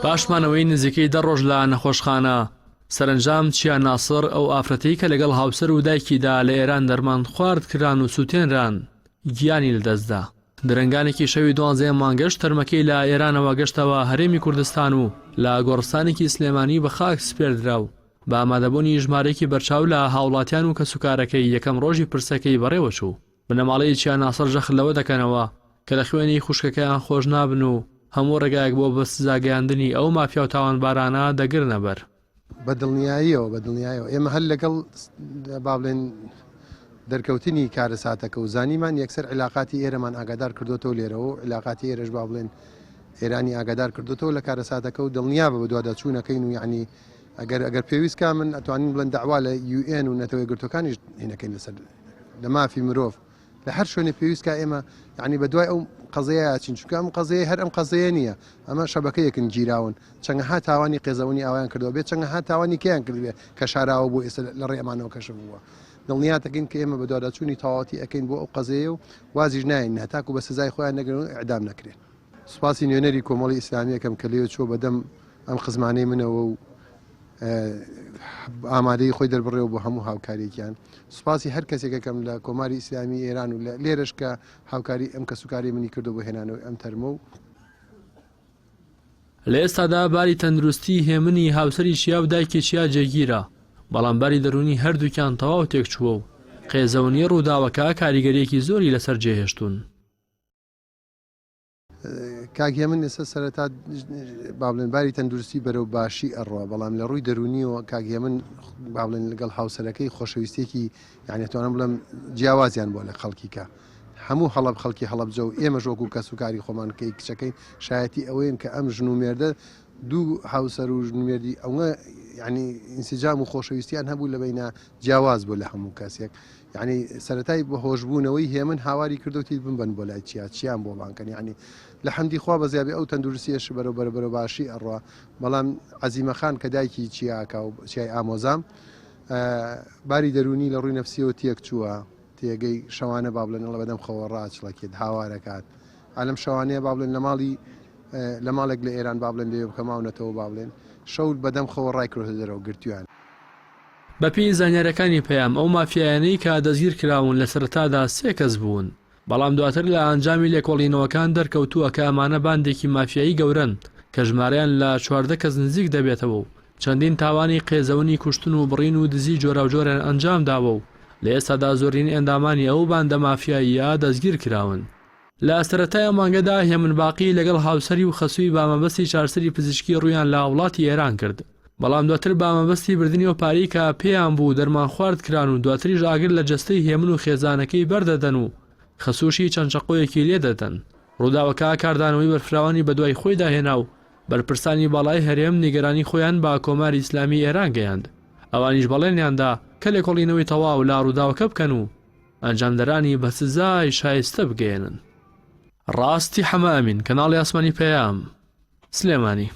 پاش مانەوەی نزیکەی دە ڕۆژ لە نەخۆشخانە، سەرەنجام چیا ناسڕ ئەو ئافرەتەی کە لەگەڵ هاوسەر و دایکیدا لە ئێران دەرمانخوارد کران و سووتێنران، گیانی لەدەستدا. درەنگانێکی شەوی دوانزەیەم مانگەش تەرمەکەی لە ئێرانەوە گەشتەوە هەرێمی کوردستان و لە گۆڕستانێکی سلێمانی بە خاک سپێردرا و بە ئامادەبوونی ژمارەیەکی بەرچاو لە هاوڵاتیان و کەسوکارەکەی یەکەم ڕۆژی پرسەکەی بەڕێوەچوو. بنەماڵەی چیا ناسڕ جەخت لەوە دەکەنەوە کە لە خوێنی خوشکەکەیان خۆش نابن و هەموو ڕێگایەک بۆ بە سزاگەیاندنی ئەو مافیا و تاوانبارانە دەگرنە بەر. بە دڵنیاییەوە بە دڵنیایەوە ئێمە هەر لەگەڵ با بڵێن دەرکەوتنی کارەساتەکە و زانیمان یەکسەر عیلاقاتی ئێرەمان ئاگادار کردوێتەوە لێرەوە و عیلاقاتی ئێرەش با بڵێن ئێرانی ئاگادار کردوێتەوە لە کارەساتەکە و دڵنیا بە بەدواداچوونەکەین و یعنی ئەگەر ئەگەر پێویست کا من ئەتوانین بڵێن داوا لە UN و نەتەوە یەکگرتووەکانیش هینەکەین لەسەر لە مافی مرۆڤ لە هەر شوێنێ پێویست کا ئێمە یعنی بە دوای ئەو قەزەیە ئەچین چونکە ئەم قەزەیە هەر ئەم قەزەیە نییە ئەمە شەبەکەیەکن گیراون چەندەها تاوانی قێزەونی ئاوایان کردەوە بێت چەندەها تاوانی کەیان کردبێ کە شاراوە بۆ ئێستا لە ڕێ ئەمانەوە کەشف بووە دڵنیاتەکەین کە ئێمە بەدواداچوونی تەواوەتی ئەەکەین بۆ ئەو قەزەیە و وازیش ناین هەتاکو بە سزای خۆیان نەگرن و ئەعدام نەکرێن سوپاسی نوێنەری کۆمەڵی ئیسلامیەکەم کە لێ چووە بەدەم ئەم خزمانەی منەوە و ئامادەی خۆی دەربڕێەوە بۆ هەموو هاوکاریەکیان سوپاسی هەر کەسێکەکەم لە کۆماری ئیسلامی ئێران و لێرەش کە هاوکاری ئەم کەسوکاری منی کردو بۆ هێنانەوەی ئەم تەرمە و لە ئێستادا باری تەندروستی هێمنی هاوسەری چیا و دایکی چیا جێگیرە، بەڵام باری دەروونی هەردووکیان تەواو تێکچووە و قێزەونی ڕووداوەکە کاریگەرییەکی زۆری لەسەر جێهێشتوون. کاک هێمن ئێستا سەرەتا با بڵێن باری تەندروستی بەرەو باشی ئەڕوا بەڵام لە ڕووی دەرونیەوە کاک هێمن با بڵێن لەگەڵ هاوسەرەکەی خۆشەویستێکی یعنی توانم بڵێم جیاوازیان بۆ لە خەڵکی کە هەموو هەڵب خەڵکی هەڵبجە و ئێمەش وەکو کەس و کاری خۆمان کەی کچەکەی شایەتی ئەوەیەن کە ئەم ژن و مێردە دوو هاوسەر و ژن و مێردی ئەوە یعنی ئینسجام و خۆشەویستیان هەبوو لە بینە جیاواز بوو لە هەموو کەسێک یانی سەرەتای بەهۆشبوونەوەی هێمن هاواری کردوتی بمبەن بۆ لای چیا چیان بۆ بانکەن یعنی لە حەمدی خوا بەزیابێ ئەو تەندروستیەش بەرەو بەرە بەرەو باشی ئەڕوا بەڵام عەزیمە خان کە دایکی چیاکە و چیای ئامۆزام باری دەرونی لە ڕووی نەفسیەوە تێک چووە تێگەی شەوانە با بڵێن ئەڵە بەدەم خەوە ڕاچڵەکێت هاوارەکات ئالم شەوانەیە با بڵێن لە ماڵی لە ماڵێک لە ئێران با بڵێن لەوێ بکە ماونەتەوە با بڵێن شەو بەدەم خەوە ڕای کرۆتە دەرەوە گرتویان. بەپێی زانیارییەکانی پەیام، ئەو مافیایانەی کە دەستگیرکراون لە سەرەتادا سێ کەس بوون، بەڵام دواتر لە ئەنجامی لێکۆڵینەوەکان دەرکەوتووە کە ئەمانە باندێکی مافیایی گەورەن کە ژمارەیان لە 14 کەس نزیک دەبێتەوە و چەندین تاوانی قێزەونی کوشتن و بڕین و دزی جۆراوجۆریان ئەنجامداوە و لە ئێستادا زۆرینەی ئەندامانی ئەو باندە مافیاییە دەستگیرکراون. لە سەرەتای ئەم مانگەدا هێمن باقی لەگەڵ هاوسەری و خەسووی بە مەبەستی چارەسەری پزیشکی ڕوویان لە وڵاتی ئێران کرد، بەڵام دواتر بە مەبەستی بردنی ئەو پارەی کە پێیان بوو دەرمانخوارد کران و دواتریش ئاگر لە جەستەی هێمن و خێزانەکەی بەردەدەن و خەسووشی چەند چەقۆیەکی لێدەدەن. ڕووداوەکە کاردانەوەی بەرفراوانی بەدوای خۆیدا هێنا و بەرپرسانی باڵای هەرێم نیگەرانی خۆیان بە کۆماری ئیسلامی ئێران گەیاند، ئەوانیش بەڵێنیان دا کە لێکۆڵینەوەی تەواو لە ڕووداوەکە بکەن و ئەنجامدەرانی بە سزای شایستە بگەیەنن. ڕاستی حەمە ئەمین، کەناڵی ئاسمانی پەیام، سلێمانی.